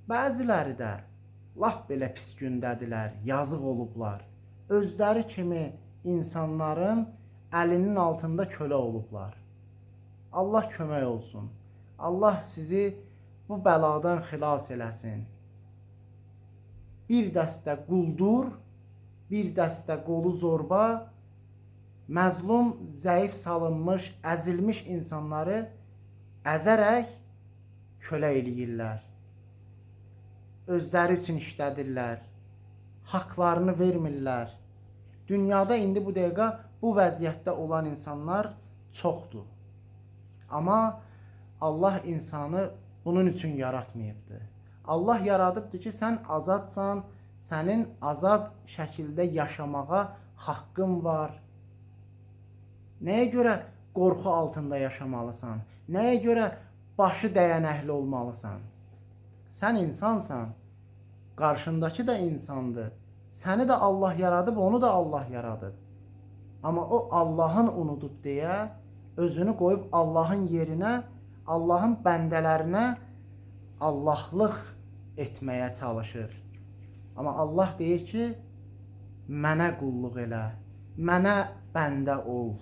Bəziləri də lap belə pis gündədirlər, yazıq olublar. Özləri kimi insanların əlinin altında kölə olublar. Allah kömək olsun. Allah sizi bu bəladan xilas eləsin. Bir dəstə quldur, bir dəstə qolu zorba, məzlum, zəif salınmış, əzilmiş insanları əzərək kölə eləyirlər. Özləri üçün işlədirlər. Haqlarını vermirlər. Dünyada indi bu dəqiqə bu vəziyyətdə olan insanlar çoxdur. Amma Allah insanı bunun üçün yaratmayıbdı. Allah yaradıbdı ki, sən azadsan, sənin azad şəkildə yaşamağa haqqın var. Nəyə görə qorxu altında yaşamalısan? Nəyə görə başı dəyənəkli olmalısan? Sən insansan. Qarşındakı da insandır. Səni də Allah yaradıb, onu da Allah yaradıb. Amma o Allahın unudub deyə özünü qoyub Allahın yerinə, Allahın bəndələrinə Allahlıq etməyə çalışır. Amma Allah deyir ki, mənə qulluq elə, mənə bəndə ol.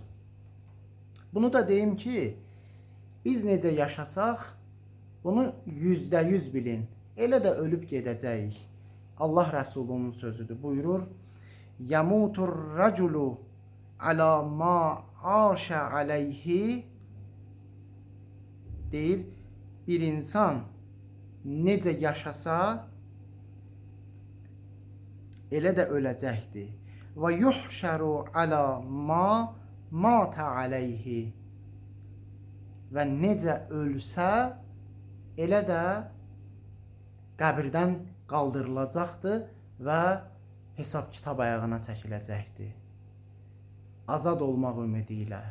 Bunu da deyim ki, biz necə yaşasaq, bunu 100% bilin. Elə də ölüb gedəcəyik. Allah Rəsulunun sözüdür. Buyurur: "Yamutur raculu ala ma aşa aleyhi" deyir, bir insan necə yaşasa, elə də öləcəkdir. Və yuhşəru ala ma mata aleyhi, və necə ölsə, elə də qəbirdən qaldırılacaqdır və hesab-kitab ayağına çəkiləcəkdir. Azad olmaq ümidi ilə,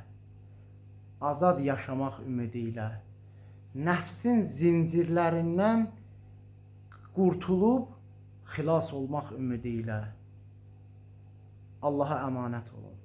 azad yaşamaq ümidi ilə, nəfsin zincirlərindən qurtulub xilas olmaq ümidi ilə Allaha əmanət olun.